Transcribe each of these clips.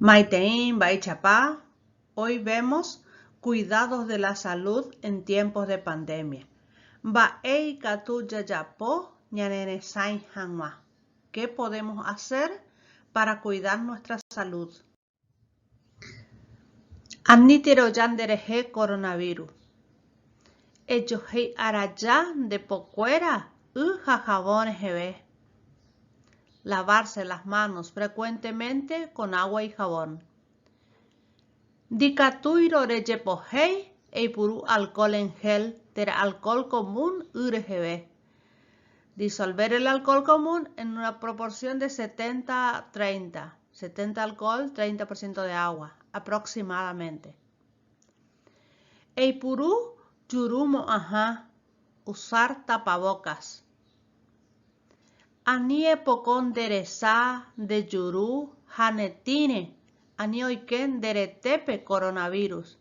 Maitei mba'eichapa, Hoy vemos cuidados de la salud en tiempos de pandemia. Mba'e ikatu jajapo ñaneresãi hag̃ua? Qué podemos hacer para cuidar nuestra salud? Anítero oja nderehe coronavirus. Ejohéi araja nde pokuéra y ha havõ reheve. Lavarse las manos frecuentemente con agua y jabón. Ndikatúirõ rejepohéi eipuru alcohol en gel térã alcohol común y reheve. Disolver el alcohol común en una proporción de 70-30, 70 alcohol, 30% de agua, aproximadamente. Eipuru juru mo'ãha, usar tapabocas. Ani epoko nde resa, nde juru ha ne tĩre, ani oike nde retépe coronavirus.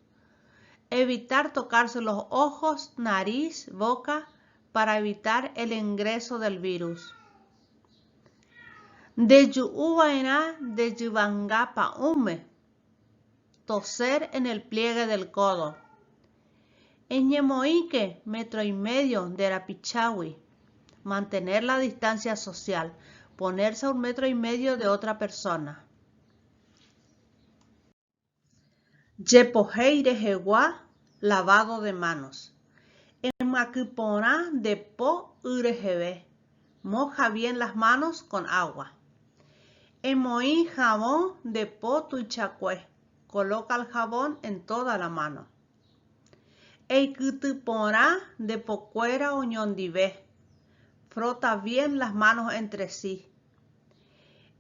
Evitar tocarse los ojos, nariz, boca para evitar el ingreso del virus. Ndeju'u va'erã nde jyvanga pa'ũme, toser en el pliegue del codo. Eñemoĩke metro y medio nde rapichágui, mantener la distancia social, ponerse a un metro y medio de otra persona. Jepohéi rehegua lavado de manos. Emyakỹ porã nde po y reheve, moja bien las manos con agua. Emoĩ havõ nde po tuichakue, coloca el jabón en toda la mano. Eikyty porã nde pokuéra oñondive, frota bien las manos entre sí.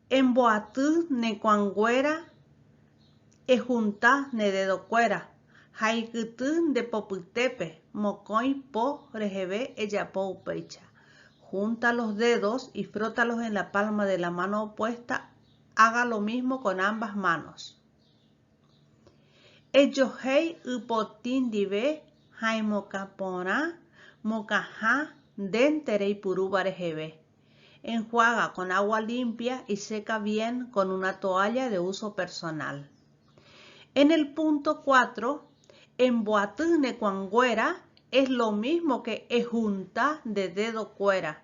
Emboaty ne kuãnguéra, ehunta ne dedokuéra ha eikyty nde popytépe mokõi po reheve ejapo upéicha. Junta los dedos y frótalos en la palma de la mano opuesta, haga lo mismo con ambas manos. Ejohéi y potĩ ndive ha emokã porã mokãha ndénte reipurúva reheve. Enjuaga con agua limpia y seca bien con una toalla de uso personal. En el punto 4, emboaty ne kuãnguéra es lo mismo que ejunta nde dedo kuéra.